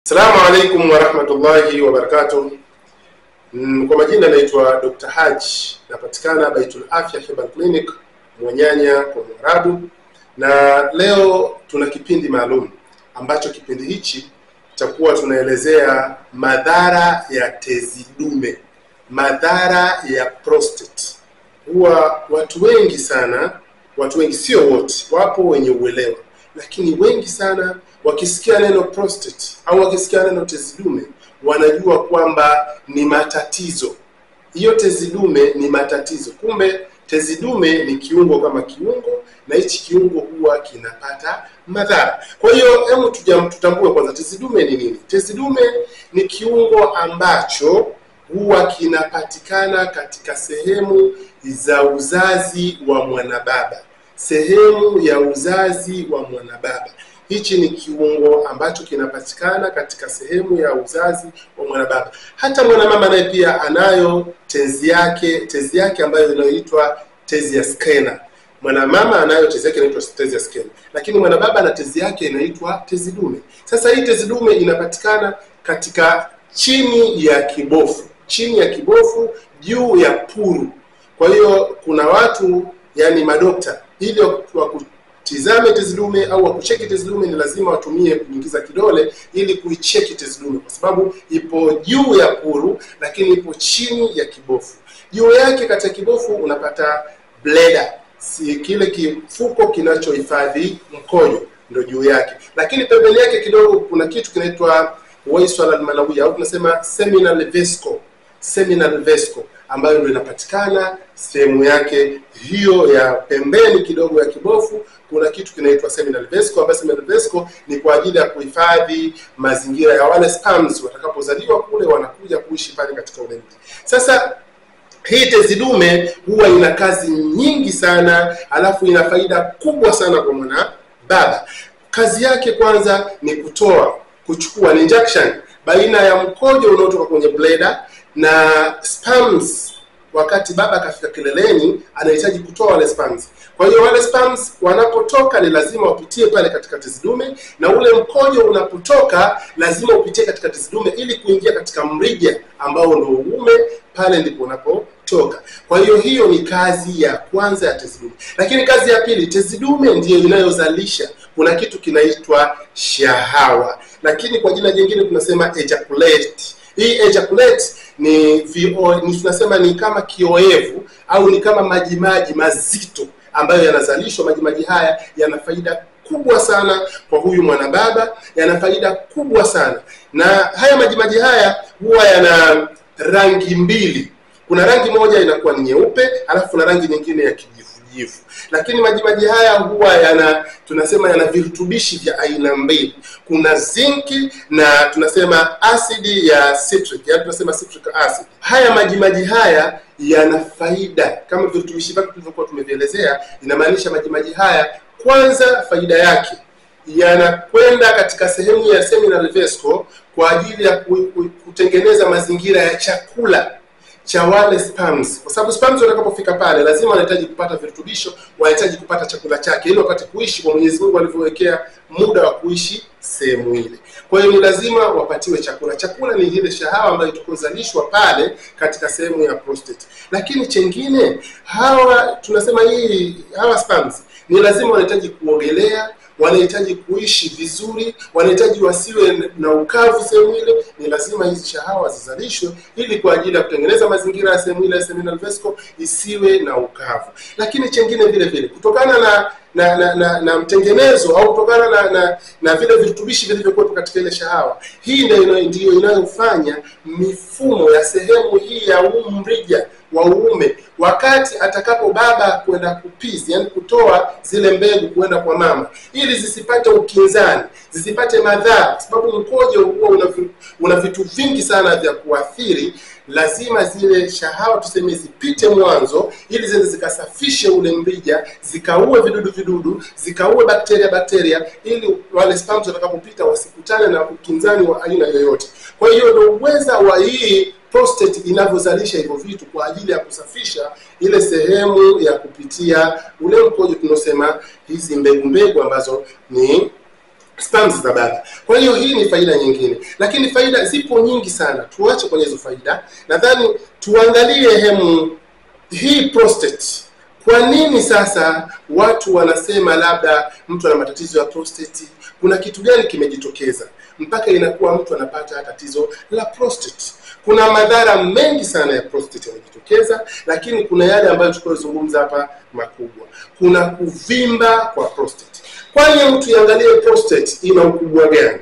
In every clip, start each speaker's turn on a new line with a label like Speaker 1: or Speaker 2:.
Speaker 1: Assalamu alaikum warahmatullahi wabarakatuh. Kwa majina naitwa Dr. Haji, napatikana Baitul Afya Herbal Clinic Mwanyanya kwa Mwarabu, na leo tuna kipindi maalum ambacho kipindi hichi tutakuwa tunaelezea madhara ya tezi dume, madhara ya prostate. Huwa watu wengi sana, watu wengi, sio wote, wapo wenye uelewa, lakini wengi sana wakisikia neno prostate au wakisikia neno tezi dume wanajua kwamba ni matatizo. Hiyo tezi dume ni matatizo. Kumbe tezi dume ni kiungo kama kiungo, na hichi kiungo huwa kinapata madhara. Kwa hiyo hebu tutambue kwanza tezi dume ni nini. Tezi dume ni kiungo ambacho huwa kinapatikana katika sehemu za uzazi wa mwanababa. Sehemu ya uzazi wa mwanababa. Hichi ni kiungo ambacho kinapatikana katika sehemu ya uzazi wa mwanababa. Hata mwanamama naye pia anayo tezi yake ambayo inaitwa tezi ya Skena. Mwanamama anayo tezi yake inaitwa tezi ya Skena, lakini mwanababa ana tezi yake inaitwa tezi dume. Sasa hii tezi dume inapatikana katika chini ya kibofu, chini ya kibofu, juu ya puru. Kwa hiyo kuna watu, yani madokta, ili wakutizame tezi dume au wakucheki tezi dume ni lazima watumie kuingiza kidole ili kuicheki tezi dume, kwa sababu ipo juu ya puru lakini ipo chini ya kibofu. Juu yake katika kibofu unapata bladder, si kile kifuko kinachohifadhi mkojo, ndio juu yake. Lakini pembeni yake kidogo kuna kitu kinaitwa waiswala al-malawia au tunasema seminal vesicle, seminal vesicle ambayo ndio inapatikana sehemu yake hiyo ya pembeni kidogo ya kibofu. Kuna kitu kinaitwa seminal vesicle, ambayo seminal vesicle ni kwa ajili ya kuhifadhi mazingira ya wale sperms watakapozaliwa kule, wanakuja kuishi pale katika ule mji. Sasa hii tezi dume huwa ina kazi nyingi sana, alafu ina faida kubwa sana kwa mwana baba. Kazi yake kwanza ni kutoa, kuchukua ni injection baina ya mkojo unaotoka kwenye bladder na sperms. Wakati baba akafika kileleni, anahitaji kutoa wale sperms. Kwa hiyo wale sperms wanapotoka ni lazima wapitie pale katika tezi dume, na ule mkojo unapotoka lazima upitie katika tezi dume ili kuingia katika mrija ambao ndio uume, pale ndipo unapotoka. Kwa hiyo hiyo ni kazi ya kwanza ya tezi dume. Lakini kazi ya pili, tezi dume ndiyo inayozalisha, kuna kitu kinaitwa shahawa, lakini kwa jina jingine tunasema ejaculate. Hii ejaculate ni tunasema ni kama kioevu au ni kama majimaji mazito ambayo yanazalishwa. Majimaji haya yana faida kubwa sana kwa huyu mwanababa, yana faida kubwa sana. Na haya majimaji haya huwa yana rangi mbili. Kuna rangi moja inakuwa ni nyeupe, alafu kuna rangi nyingine ya kijivu. Lakini majimaji haya huwa yana, tunasema yana virutubishi vya aina mbili. Kuna zinki na tunasema asidi ya citric, yaani tunasema citric acid. Haya majimaji haya yana faida kama virutubishi vyake tulivyokuwa tumevielezea. Inamaanisha majimaji haya, kwanza faida yake yanakwenda katika sehemu ya seminal vesicle kwa ajili ya kutengeneza mazingira ya chakula cha wale sperms, kwa sababu sperms watakapofika pale lazima wanahitaji kupata virutubisho, wanahitaji kupata chakula chake ili wapate kuishi kwa Mwenyezi Mungu alivyowekea muda wa kuishi sehemu ile. Kwa hiyo ni lazima wapatiwe chakula. Chakula ni ile shahawa ambayo itakozalishwa pale katika sehemu ya prostate. Lakini chengine, hawa tunasema hii hawa sperms ni lazima wanahitaji kuogelea, wanahitaji kuishi vizuri, wanahitaji wasiwe na ukavu sehemu ile. Ni lazima hizi shahawa zizalishwe ili kwa ajili ya kutengeneza mazingira ya sehemu ile ya seminal vesicle isiwe na ukavu. Lakini chengine vile vile, kutokana na mtengenezo au kutokana na vile virutubishi vilivyokuwa katika ile shahawa, hii ndio inayofanya mifumo ya sehemu hii ya mrija wa uume, wakati atakapo baba kwenda kupizi, yani kutoa zile mbegu kwenda kwa mama, ili zisipate ukinzani, zisipate madhara, sababu mkojo huwa una vitu vingi sana vya kuathiri. Lazima zile shahawa tuseme zipite mwanzo ili ziende zikasafishe ule mrija, zikaue vidudu, zikaue bakteria, ili wale sperms watakapopita wasikutane na ukinzani wa aina yoyote. Kwa hiyo ndio uweza wa hii prostate inavyozalisha hivyo vitu kwa ajili ya kusafisha ile sehemu ya kupitia ule mkojo, tunosema hizi mbegu ambazo ni sperms za baba. Kwa hiyo hii ni faida nyingine, lakini faida zipo nyingi sana. Tuache kwenye hizo faida, nadhani tuangalie hemu hii prostate. Kwa nini sasa watu wanasema labda mtu ana matatizo ya prostate? Kuna kitu gani kimejitokeza mpaka inakuwa mtu anapata tatizo la prostate? Kuna madhara mengi sana ya prostate yanajitokeza, lakini kuna yale ambayo tuliozungumza hapa makubwa. Kuna kuvimba kwa prostate. Kwani mtu iangalie prostate ina ukubwa gani?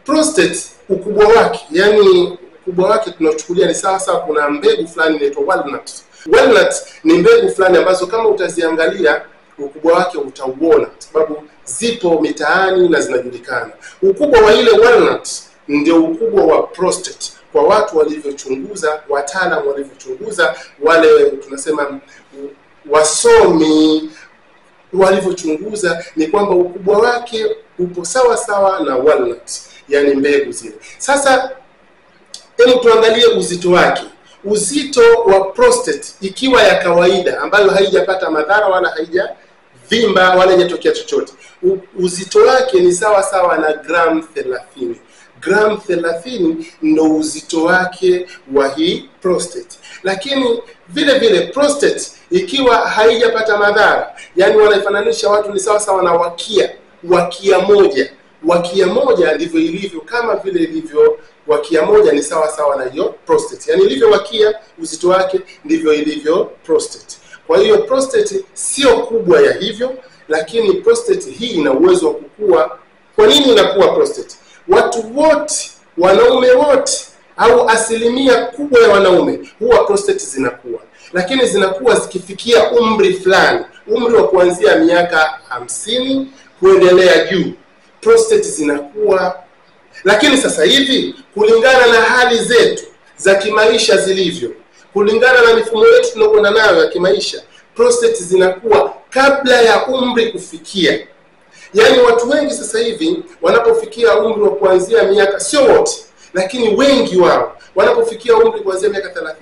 Speaker 1: Prostate ukubwa wake, yani ukubwa wake tunachukulia ni sawa sawa, kuna mbegu fulani inaitwa walnut. Walnut ni mbegu fulani ambazo kama utaziangalia ukubwa wake utauona, sababu zipo mitaani na zinajulikana. Ukubwa wa ile walnut ndio ukubwa wa prostate kwa watu walivyochunguza, wataalamu walivyochunguza, wale tunasema wasomi walivyochunguza, ni kwamba ukubwa wake upo sawa sawa na walnut, yani mbegu zile. Sasa hebu tuangalie uzito wake. Uzito wa prostate ikiwa ya kawaida ambayo haijapata madhara wala haijavimba wala haijatokea chochote, uzito wake ni sawa sawa na gramu 30. Gramu 30 ndio uzito wake wa hii prostate. Lakini vile vile prostate ikiwa haijapata madhara, yani wanaifananisha watu ni sawa sawa na wakia, wakia moja. Wakia moja ndivyo ilivyo, kama vile ilivyo wakia moja ni sawa sawa na hiyo prostate. Yani ilivyo wakia uzito wake ndivyo ilivyo prostate. Kwa hiyo prostate sio kubwa ya hivyo, lakini prostate hii ina uwezo wa kukua. Kwa nini inakuwa prostate? Watu wote, wanaume wote au asilimia kubwa ya wanaume huwa prostate zinakuwa, lakini zinakuwa zikifikia umri fulani, umri wa kuanzia miaka 50 kuendelea juu, prostate zinakuwa. Lakini sasa hivi kulingana na hali zetu za kimaisha zilivyo, kulingana na mifumo yetu tunayokwenda nayo ya kimaisha, prostate zinakuwa kabla ya umri kufikia. Yaani watu wengi sasa hivi wanapofikia umri wa kuanzia miaka, sio wote, lakini wengi wao wanapofikia umri kuanzia miaka 30,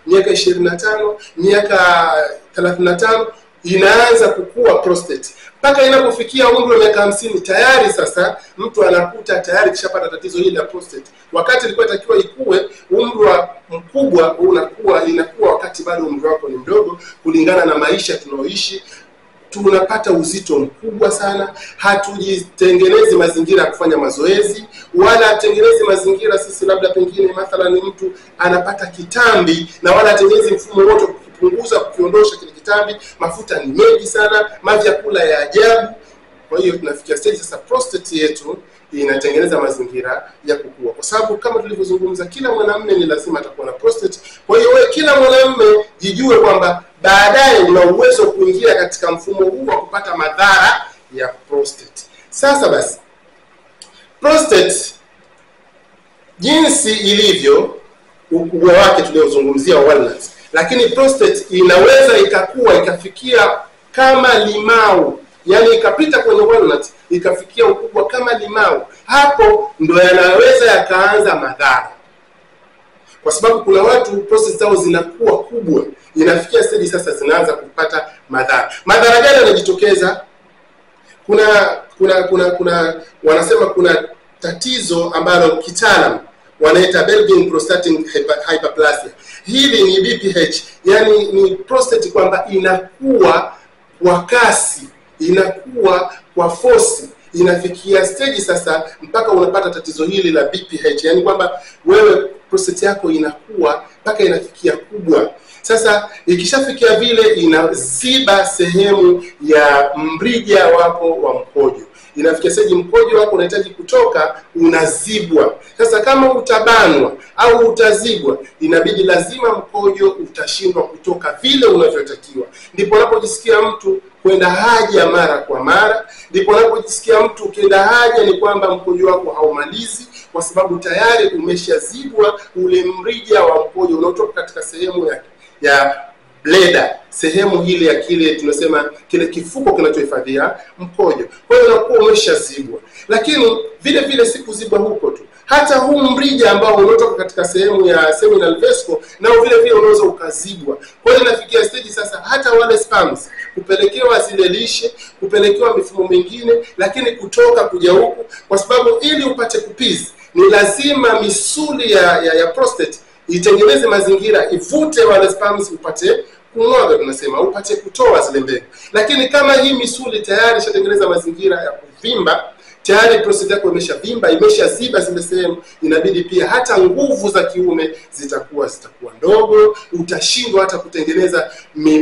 Speaker 1: miaka 25, miaka 35 inaanza kukua prostate. Mpaka inapofikia umri wa miaka 50 tayari sasa mtu anakuta tayari kishapata tatizo hili la prostate. Wakati ilikuwa itakiwa ikue umri wa mkubwa unakuwa, inakuwa wakati bado umri wako ni mdogo. Kulingana na maisha tunaoishi, tunapata uzito mkubwa sana, hatujitengenezi mazingira ya kufanya mazoezi, wala hatengenezi mazingira sisi, labda pengine mathalan mtu anapata kitambi na wala hatengenezi mfumo wote kupunguza, kukiondosha kile kitambi. Mafuta ni mengi sana, mavyakula ya ajabu. Kwa hiyo tunafikia stage sasa prostate yetu inatengeneza mazingira ya kukua, kwa sababu kama tulivyozungumza, kila mwanamume ni lazima atakuwa na prostate. Kwa hiyo wewe kila mwanamume jijue kwamba baadaye una uwezo kuingia katika mfumo huu wa kupata madhara ya prostate. Sasa basi, prostate jinsi ilivyo, ukubwa wake tuliozungumzia walnut, lakini prostate inaweza ikakua ikafikia kama limau, yani ikapita kwenye walnut ikafikia ukubwa kama limau. Hapo ndo yanaweza yakaanza madhara, kwa sababu kuna watu prostate zao zinakuwa kubwa, inafikia stage sasa zinaanza kupata madhara. Madhara gani yanajitokeza? Kuna wanasema kuna tatizo ambalo kitaalamu wanaita benign prostatic hyperplasia. Hili ni BPH, yani ni prostate kwamba inakuwa kwa kasi, inakuwa kwa force, inafikia stage sasa mpaka unapata tatizo hili la BPH, yani kwamba wewe prostate yako inakuwa mpaka inafikia kubwa. Sasa ikishafikia vile inaziba sehemu ya mrija wako wa mkojo. Inafikia stage mkojo wako unahitaji kutoka, unazibwa. Sasa kama utabanwa au utazibwa, inabidi lazima mkojo utashindwa kutoka vile unavyotakiwa. Ndipo unapojisikia mtu kwenda haja mara kwa mara, ndipo unapojisikia mtu ukienda haja ni kwamba mkojo wako haumalizi, kwa sababu tayari umeshazibwa ule mrija wa mkojo unaotoka katika sehemu ya bladder, sehemu ile ya kile tunasema kile kifuko kinachohifadhia mkojo. Kwa hiyo unakuwa umeshazibwa. Lakini vile vile si kuzibwa huko tu, hata huu mrija ambao unatoka katika sehemu ya seminal vesicle nao vile vile unaweza ukazibwa. Kwa hiyo inafikia stage sasa hata wale sperms kupelekewa zile lishe, kupelekewa mifumo mingine, lakini kutoka kuja huku, kwa sababu ili upate kupizi ni lazima misuli ya prostate itengeneze mazingira, ivute wale sperms upate kumwaga, tunasema upate kutoa zile mbegu. Lakini kama hii misuli tayari ishatengeneza mazingira ya kuvimba, tayari prostate yako imeshavimba, imeshaziba zile sehemu, inabidi pia hata nguvu za kiume zitakuwa ndogo, utashindwa hata kutengeneza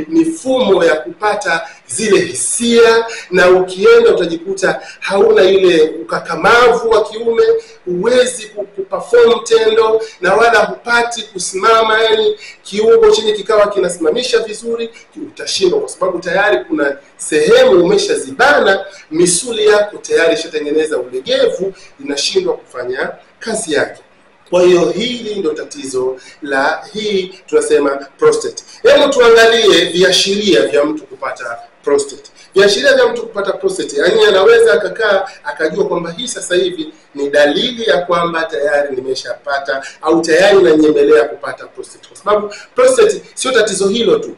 Speaker 1: mifumo ya kupata zile hisia, na ukienda utajikuta hauna ile ukakamavu wa kiume, huwezi kuperform tendo na wala hupati kusimama, yani kiungo chenye kikawa kinasimamisha vizuri, utashindwa kwa sababu tayari kuna sehemu umeshazibana, misuli yako tayari ishatengeneza ulegevu, inashindwa kufanya kazi yake. Kwa hiyo hili ndio tatizo la hii tunasema prostate. Hebu tuangalie viashiria vya mtu kupata prostate. Viashiria vya mtu kupata prostate, yani anaweza akakaa akajua kwamba hii sasa hivi ni dalili ya kwamba tayari nimeshapata au tayari nanyemelea kupata prostate. Kwa sababu prostate sio tatizo hilo tu.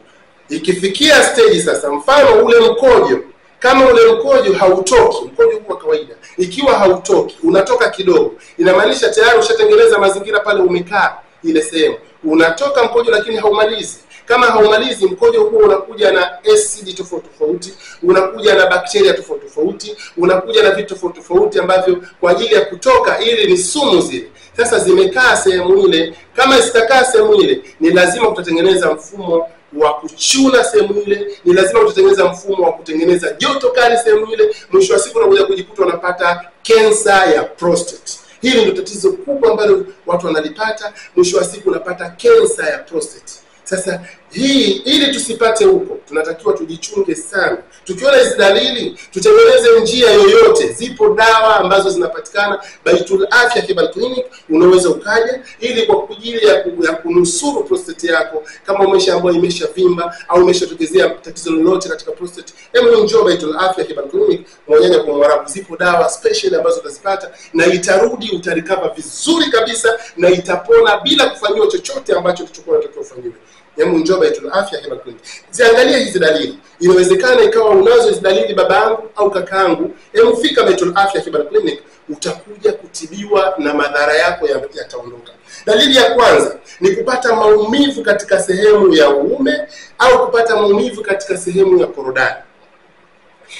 Speaker 1: Ikifikia stage sasa, mfano ule mkojo, kama ule mkojo hautoki, mkojo huwa kawaida, ikiwa hautoki, unatoka kidogo, inamaanisha tayari ushatengeneza mazingira pale, umekaa ile sehemu, unatoka mkojo lakini haumalizi. Kama haumalizi, mkojo huo unakuja na acid tofauti tofauti, unakuja na bakteria tofauti tofauti, unakuja na vitu tofauti tofauti ambavyo kwa ajili ya kutoka, ili ni sumu zile. Sasa zimekaa sehemu ile, kama zitakaa sehemu ile, ni lazima utatengeneza mfumo wa kuchuna sehemu ile, ni lazima utatengeneza mfumo wa kutengeneza joto kali sehemu ile. Mwisho wa siku unakuja kujikuta unapata kensa ya prostate. Hili ndio tatizo kubwa ambalo watu wanalipata. Mwisho wa siku unapata kensa ya prostate. Sasa hii, ili tusipate huko, tunatakiwa tujichunge sana. Tukiona hizi dalili, tutengeneze njia yoyote. Zipo dawa ambazo zinapatikana Baitul Afya Herbal Clinic, unaweza ukaja ili kwa ajili ya kunusuru prostate yako. Kama umeshaambiwa imeshavimba au umeshatokezea tatizo lolote katika prostate, hebu njoo Baitul Afya Herbal Clinic Mwanyanya kwa Mwarabu. Zipo dawa special ambazo utazipata na itarudi, utarecover vizuri kabisa na itapona bila kufanyiwa chochote ambacho kilichokuwa unatakiwa ufanyiwe. Hebu njoo Baitul Afya Herbal Clinic. Ziangalie hizi dalili. Inawezekana ikawa unazo hizi dalili babangu au kakaangu. Hebu fika Baitul Afya Herbal Clinic, utakuja kutibiwa na madhara yako yataondoka. Dalili ya kwanza ni kupata maumivu katika sehemu ya uume au kupata maumivu katika sehemu ya korodani.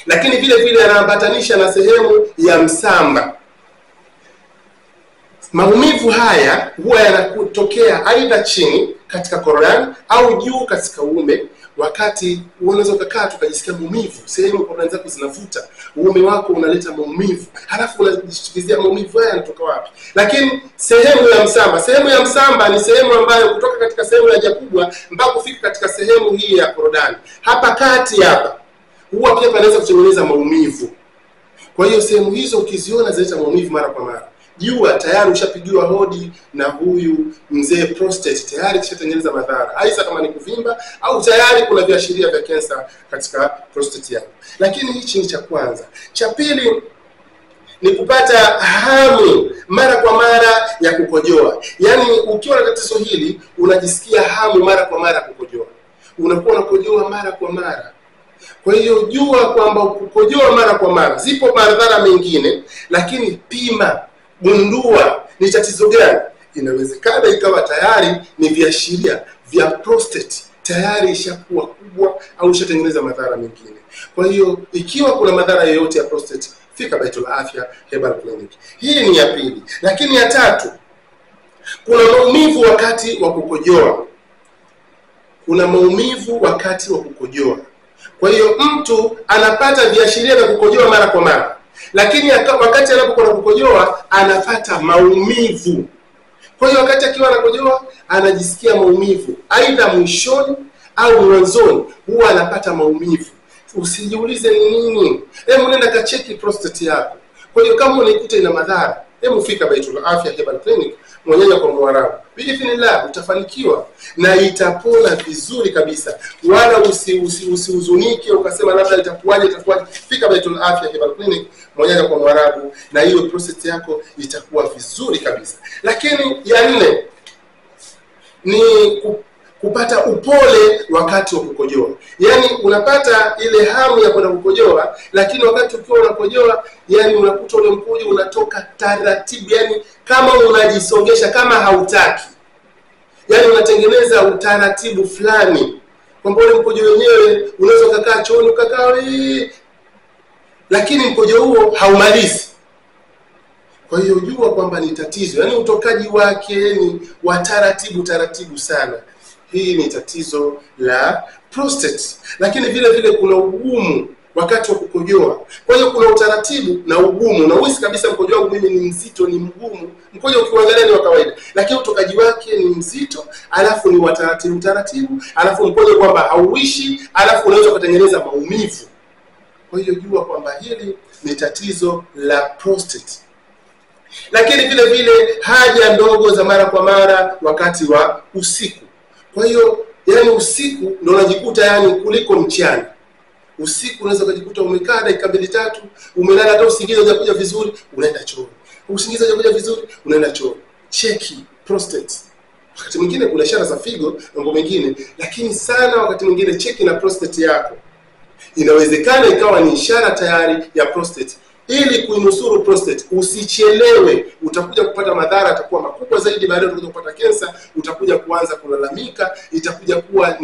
Speaker 1: Lakini vile vile yanaambatanisha na sehemu ya msamba. Maumivu haya huwa yanatokea aidha chini katika korodani au juu katika uume. Wakati unaweza ukakaa tukajisikia maumivu, sehemu korodani zako zinavuta, uume wako unaleta maumivu, halafu unajishtukizia maumivu haya yanatoka wapi? Lakini sehemu ya msamba, sehemu ya msamba ni sehemu ambayo kutoka katika sehemu ya haja kubwa mpaka kufika katika sehemu hii ya korodani, hapa kati hapa huwa pia panaweza kutengeneza maumivu. Kwa hiyo sehemu hizo ukiziona zinaleta maumivu mara kwa mara, jua tayari ushapigiwa hodi na huyu mzee prostate, tayari kishatengeneza madhara, aidha kama ni kuvimba au tayari kuna viashiria vya kensa katika prostate yako. Lakini hichi ni cha kwanza. Cha pili ni kupata hamu mara kwa mara ya kukojoa. Yaani ukiwa na tatizo hili unajisikia hamu mara kwa mara kukojoa, unakuwa unakojoa mara kwa mara. Kwa hiyo jua kwamba kukojoa mara kwa mara, zipo madhara mengine, lakini pima, gundua ni tatizo gani. Inawezekana ikawa tayari ni viashiria vya prostate, tayari ishakuwa kubwa au ishatengeneza madhara mengine. Kwa hiyo ikiwa kuna madhara yoyote ya prostate, fika Baitul Afya Herbal Clinic. Hii ni ya pili. Lakini ya tatu, kuna maumivu wakati wa kukojoa. Kuna maumivu wakati wa kukojoa. Kwa hiyo mtu anapata viashiria vya kukojoa mara kwa mara, lakini wakati anapokuwa kukojoa anapata maumivu. Kwa hiyo wakati akiwa anakojoa anajisikia maumivu, aidha mwishoni au mwanzoni huwa anapata maumivu. Usijiulize ni nini, hebu nenda kacheki prostate yako. Kwa hiyo kama unaikuta ina madhara, hebu fika Baitul Afya Herbal Clinic Mwanyanya kwa Mwarabu. Biidhnillah utafanikiwa na itapona vizuri kabisa. Wala usihuzunike ukasema labda itakuwaje itakuwaje. Fika Baitul Afya Herbal Clinic Mwanyanya kwa Mwarabu na hiyo prostate yako itakuwa vizuri kabisa. Lakini ya nne ni kupata upole wakati wa kukojoa. Yaani unapata ile hamu ya kwenda kukojoa, lakini wakati ukiwa unakojoa, yani unakuta ule mkojo unatoka taratibu, yani kama unajisongesha, kama hautaki. Yaani unatengeneza utaratibu fulani kwamba ule mkojo wenyewe unaweza ukakaa chooni ukakaa, lakini mkojo huo haumalizi. Kwa hiyo jua kwamba ni tatizo, yaani utokaji wake ni wa taratibu taratibu sana. Hii ni tatizo la prostate. Lakini vile vile kuna ugumu wakati wa kukojoa. Kwa hiyo kuna utaratibu na ugumu, na uhisi kabisa mkojo wangu mimi ni mzito, ni mgumu. Mkojo ukiangalia ni wa kawaida, lakini utokaji wake ni mzito, alafu ni wa taratibu taratibu, alafu mkojo kwamba hauishi, alafu unaweza kutengeneza maumivu. Kwa hiyo jua kwamba hili ni tatizo la prostate. Lakini vile vile haja ndogo za mara kwa mara wakati wa usiku. Kwa hiyo yani usiku ndio unajikuta yani kuliko mchana. Usiku unaweza kujikuta umekaa dakika mbili tatu, umelala hata usingizi hujakuja vizuri, unaenda chooni. Usingizi hujakuja vizuri, unaenda chooni. Cheki prostate. Wakati mwingine kuna ishara za figo, mambo mengine, lakini sana wakati mwingine cheki na prostate yako. Inawezekana ikawa ni ishara tayari ya prostate. Ili kuinusuru prostate, usichelewe, utakuja kupata madhara atakuwa makubwa zaidi baadaye, utakuja kupata kensa, utakuja kuanza kulalamika, itakuja kuwa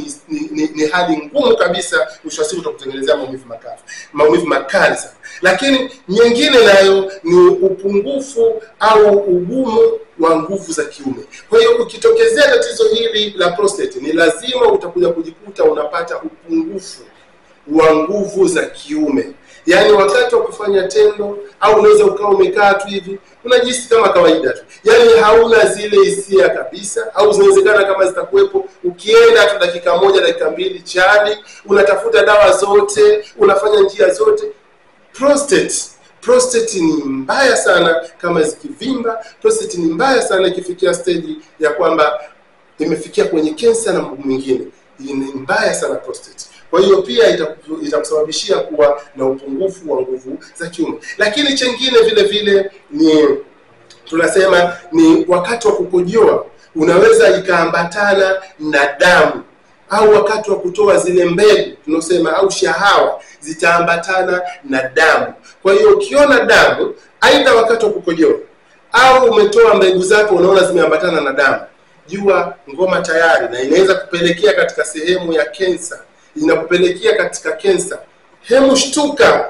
Speaker 1: ni hali ngumu kabisa, mwisho wa siku utakutengenezea maumivu makali, maumivu makali sana. Lakini nyingine nayo ni upungufu au ugumu wa nguvu za kiume. Kwa hiyo ukitokezea tatizo hili la prostate, ni lazima utakuja kujikuta unapata upungufu wa nguvu za kiume. Yaani wakati wa kufanya tendo, au unaweza ukawa umekaa tu hivi, unajihisi kama kawaida tu. Yaani hauna zile hisia kabisa, au zinawezekana kama zitakuwepo, ukienda tu dakika moja, dakika mbili, chali, unatafuta dawa zote, unafanya njia zote. Prostate ni mbaya sana kama zikivimba, prostate ni mbaya sana ikifikia stage ya kwamba imefikia kwenye kensa na mambo mengine. Ni mbaya sana prostate. Kwa hiyo pia itakusababishia kuwa na upungufu wa nguvu za kiume. Lakini chengine vile vile ni tunasema ni wakati wa kukojoa unaweza ikaambatana na damu, au wakati wa kutoa zile mbegu tunasema au shahawa zitaambatana na damu. Kwa hiyo ukiona damu aidha wakati wa kukojoa au umetoa mbegu zako unaona zimeambatana na damu, jua ngoma tayari, na inaweza kupelekea katika sehemu ya kensa, inakupelekea katika kensa. Hemu shtuka,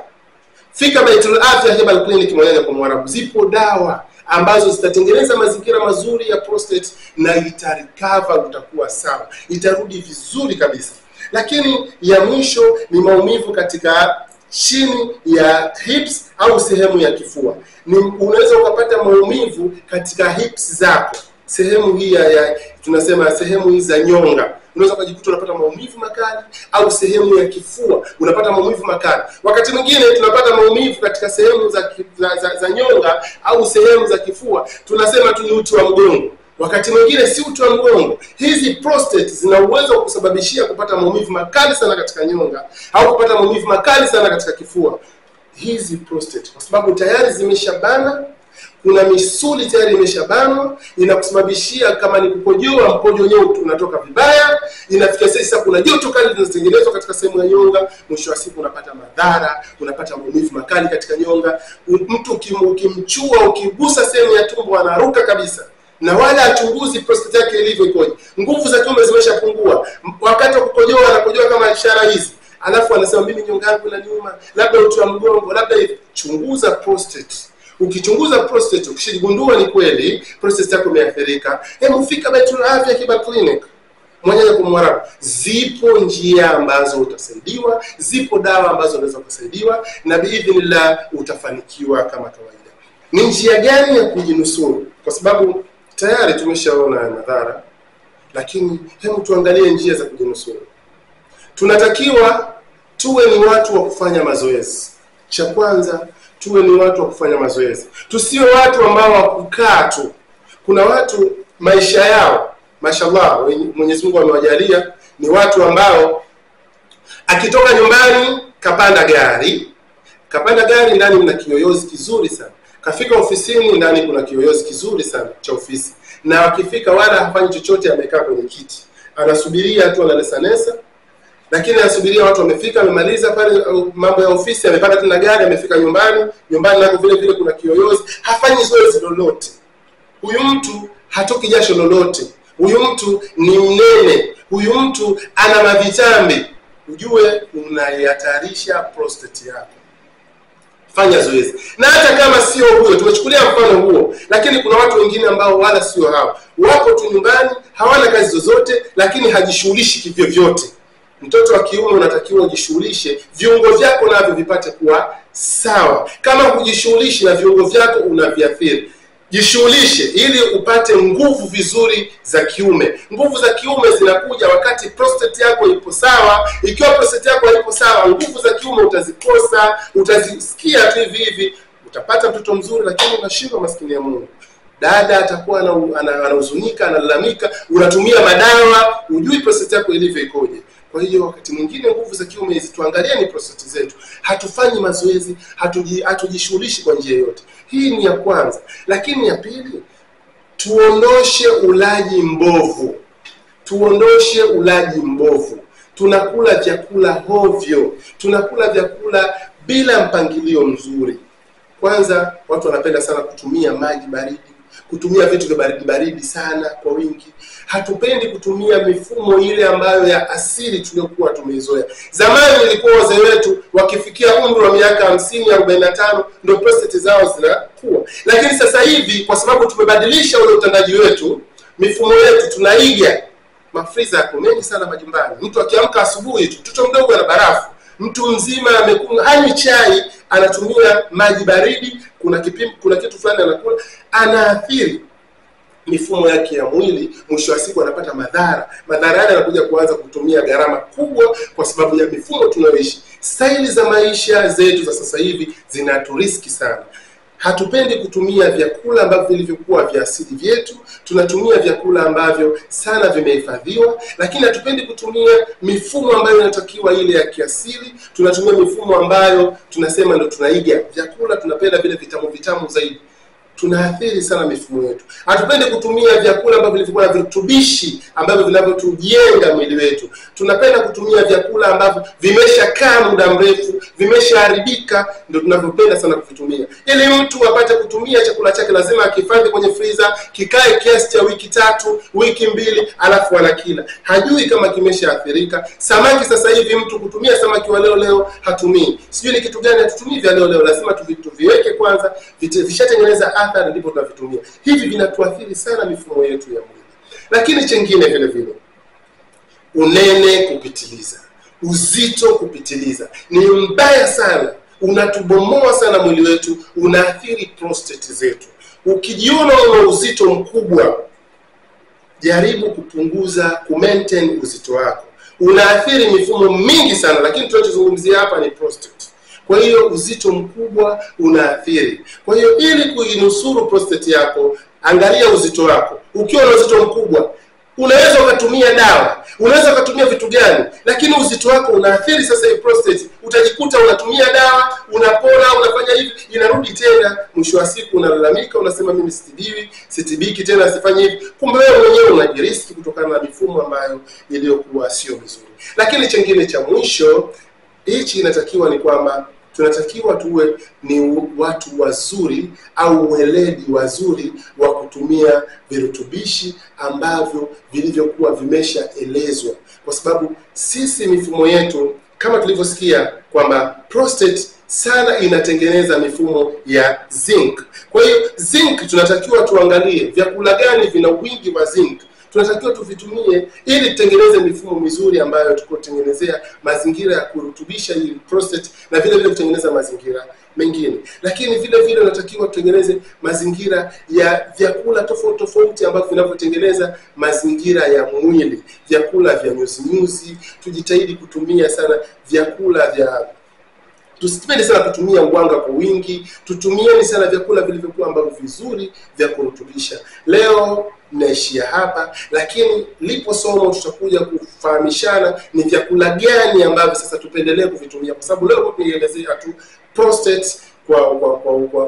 Speaker 1: fika Baitul Afya Herbal Clinic Mwananyanya kwa Mwarabu. Zipo dawa ambazo zitatengeneza mazingira mazuri ya prostate na itarecover, utakuwa sawa, itarudi vizuri kabisa. Lakini ya mwisho ni maumivu katika chini ya hips au sehemu ya kifua. Ni unaweza ukapata maumivu katika hips zako, sehemu hii ya tunasema sehemu hii za nyonga. Unaweza ukajikuta unapata maumivu makali, au sehemu ya kifua unapata maumivu makali. Wakati mwingine tunapata maumivu katika sehemu za nyonga au sehemu za kifua, tunasema tu ni uti wa mgongo. Wakati mwingine si uti wa mgongo. Hizi prostate zina uwezo wa kusababishia kupata maumivu makali sana katika nyonga au kupata maumivu makali sana katika kifua. Hizi prostate kwa sababu tayari zimeshabana, kuna misuli tayari imeshabanwa, inakusababishia kama ni kukojoa, mkojo wenyewe unatoka vibaya, inafikia sasa kuna joto kali linatengenezwa katika sehemu ya nyonga, mwisho wa siku unapata madhara, unapata maumivu makali katika nyonga. Mtu ukimchua, ukigusa sehemu ya tumbo anaruka kabisa, na wala achunguzi prostate yake ilivyo ikoje. Nguvu za kiume zimeshapungua. Wakati wa kukojoa anakojoa kama ishara hizi, alafu anasema mimi nyonga yangu inaniuma, labda uti wa mgongo, labda hivi. Chunguza prostate. Ukichunguza prostate, ukishigundua ni kweli prostate yako imeathirika, hebu fika Baitul Afya Herbal Clinic Mwananyanya kwa Mwarabu. Zipo njia ambazo utasaidiwa, zipo dawa ambazo unaweza kusaidiwa, na biidhnillah utafanikiwa kama kawaida. Ni njia gani ya kujinusuru? Kwa sababu tayari tumeshaona madhara, lakini hebu tuangalie njia za kujinusuru. Tunatakiwa tuwe ni watu wa kufanya mazoezi. Cha kwanza, tuwe ni watu wa kufanya mazoezi. Tusiwe watu ambao wa kukaa tu. Kuna watu maisha yao, mashallah, Mwenyezi Mungu amewajalia, ni watu ambao akitoka nyumbani kapanda gari, ndani mna kiyoyozi kizuri sana. Kafika ofisini ndani kuna kiyoyozi kizuri sana cha ofisi. Na akifika wala hafanyi chochote, amekaa kwenye kiti. Anasubiria tu, analesanesa, lakini anasubiria watu wamefika, amemaliza pale mambo ya ofisi, amepanda tena gari, amefika nyumbani. Nyumbani nako vile vile kuna kiyoyozi, hafanyi zoezi lolote. Huyu mtu hatoki jasho lolote, huyu mtu ni mnene, huyu mtu ana mavitambi. Ujue unaihatarisha prostate yako. Fanya zoezi. Na hata kama sio huyo, tumechukulia mfano huo, lakini kuna watu wengine ambao wala sio hao, wako tu nyumbani, hawana kazi zozote, lakini hajishughulishi kivyovyote. Mtoto wa kiume unatakiwa ujishughulishe, viungo vyako navyo vipate kuwa sawa. Kama hujishughulishi na viungo vyako unaviathiri. Jishughulishe ili upate nguvu vizuri za kiume. Nguvu za kiume zinakuja wakati prostate yako ipo sawa. Ikiwa prostate yako haipo sawa, nguvu za kiume utazikosa, utazisikia tu hivi hivi. Utapata mtoto mzuri lakini unashindwa, maskini ya Mungu. Dada atakuwa anahuzunika, analalamika, unatumia madawa, hujui prostate yako ilivyo ikoje. Kwa hiyo wakati mwingine nguvu za kiume hizi tuangalie ni prostate zetu. Hatufanyi mazoezi, hatujishughulishi kwa njia yoyote. Hii ni ya kwanza. Lakini ya pili, tuondoshe ulaji mbovu. Tuondoshe ulaji mbovu. Tunakula vyakula hovyo. Tunakula vyakula bila mpangilio mzuri. Kwanza watu wanapenda sana kutumia maji baridi, kutumia vitu vya baridi baridi sana kwa wingi. Hatupendi kutumia mifumo ile ambayo ya asili tuliyokuwa tumeizoea. Zamani ilikuwa wazee wetu wakifikia umri wa miaka 50, 45 ndio prostate zao zinakuwa. Lakini sasa hivi kwa sababu tumebadilisha ule utendaji wetu, mifumo yetu tunaiga. Mafriza yako mengi sana majumbani. Mtu akiamka asubuhi tu, mtoto mdogo ana barafu, mtu mzima amekunywa, hanywi chai, anatumia maji baridi, kuna kipimo, kuna kitu fulani anakula, anaathiri mifumo yake ya mwili. Mwisho wa siku anapata madhara. Madhara yale yanakuja kuanza kutumia gharama kubwa kwa sababu ya mifumo tunayoishi. Staili za maisha zetu za sasa hivi zinaturiski sana. Hatupendi kutumia vyakula ambavyo vilivyokuwa vya asili vyetu, tunatumia vyakula ambavyo sana vimehifadhiwa, lakini hatupendi kutumia mifumo ambayo inatakiwa ile ya kiasili, tunatumia mifumo ambayo tunasema ndio tunaiga. Vyakula tunapenda vile vitamu vitamu zaidi. Tunaathiri sana mifumo yetu. Hatupendi kutumia vyakula ambavyo vilivyokuwa na virutubishi ambavyo vinavyotujenga mwili wetu. Tunapenda kutumia vyakula ambavyo vimeshakaa muda mrefu, vimeshaharibika, ndio tunavyopenda sana kuvitumia. Ili mtu apate kutumia chakula chake lazima akihifadhi kwenye freezer, kikae kiasi cha wiki 3, wiki 2, alafu anakila. Hajui kama kimeshaathirika. Samaki sasa hivi mtu kutumia samaki wa leo leo hatumii. Sijui ni kitu gani hatutumii vya leo leo, lazima tuviweke kwanza, vishatengeneza athari ndipo tunavitumia. Hivi vinatuathiri sana mifumo yetu ya mwili. Lakini chengine vile vile, unene kupitiliza, uzito kupitiliza ni mbaya sana, unatubomoa sana mwili wetu, unaathiri prostate zetu. Ukijiona una uzito mkubwa, jaribu kupunguza, kumaintain uzito wako. Unaathiri mifumo mingi sana, lakini tunachozungumzia hapa ni prostate. Kwa hiyo uzito mkubwa unaathiri. Kwa hiyo ili kuinusuru prostate yako, angalia uzito wako. Ukiwa na uzito mkubwa, unaweza ukatumia dawa, unaweza ukatumia vitu gani, lakini uzito wako unaathiri sasa hii prostate. Utajikuta unatumia dawa, unapona, unafanya hivi, inarudi tena. Mwisho wa siku unalalamika, unasema mimi sitibiwi, sitibiki tena, sifanyi hivi. Kumbe wewe mwenyewe unajiriski kutokana na mifumo ambayo iliyokuwa sio mizuri. Lakini chengine cha mwisho hichi inatakiwa ni kwamba tunatakiwa tuwe ni watu wazuri au weledi wazuri wa kutumia virutubishi ambavyo vilivyokuwa vimeshaelezwa. Kwa sababu sisi mifumo yetu kama tulivyosikia kwamba prostate sana inatengeneza mifumo ya zinc. Kwa hiyo zinc tunatakiwa tuangalie vyakula gani vina wingi wa zinc. Tunatakiwa tuvitumie ili tutengeneze mifumo mizuri ambayo tukotengenezea mazingira ya kurutubisha hii prostate na vile vile kutengeneza mazingira mengine. Lakini vile vile tunatakiwa tutengeneze mazingira ya vyakula tofauti tofauti ambavyo vinavyotengeneza mazingira ya mwili, vyakula vya nyuzi nyuzi. Tujitahidi kutumia sana vyakula vya, tusipende sana kutumia wanga kwa wingi, tutumieni sana vyakula vilivyokuwa ambavyo vizuri vya kurutubisha. Leo naishia hapa, lakini lipo somo tutakuja kufahamishana ni vyakula gani ambavyo sasa tupendelee kuvitumia, kwa sababu leo tumeelezea tu prostate.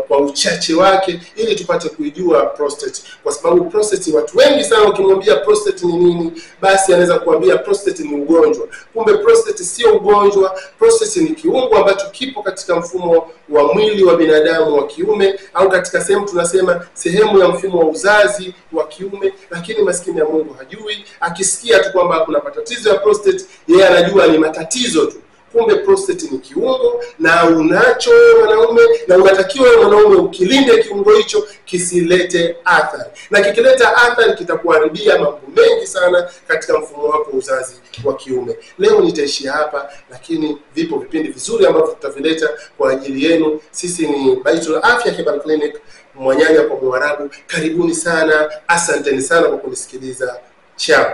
Speaker 1: kwa uchache wake, ili tupate kuijua prostate. Kwa sababu prostate, watu wengi sana ukimwambia prostate ni nini, basi anaweza kuambia prostate ni ugonjwa. Kumbe prostate sio ugonjwa. Prostate ni kiungo ambacho kipo katika mfumo wa mwili wa binadamu wa kiume, au katika sehemu tunasema sehemu ya mfumo wa uzazi wa kiume, lakini maskini ya Mungu hajui. Akisikia tu kwamba kuna matatizo ya prostate, yeye anajua ni matatizo tu. Kumbe prostate ni kiungo na unacho mwanaume, na unatakiwa mwanaume ukilinde kiungo hicho kisilete athari, na kikileta athari kitakuharibia mambo mengi sana katika mfumo wako uzazi wa kiume. Leo nitaishia hapa, lakini vipo vipindi vizuri ambavyo tutavileta kwa ajili yenu. Sisi ni Baitul Afya Herbal Clinic, Mwanyanya kwa Mwarabu. Karibuni sana, asanteni sana kwa kunisikiliza. Chao.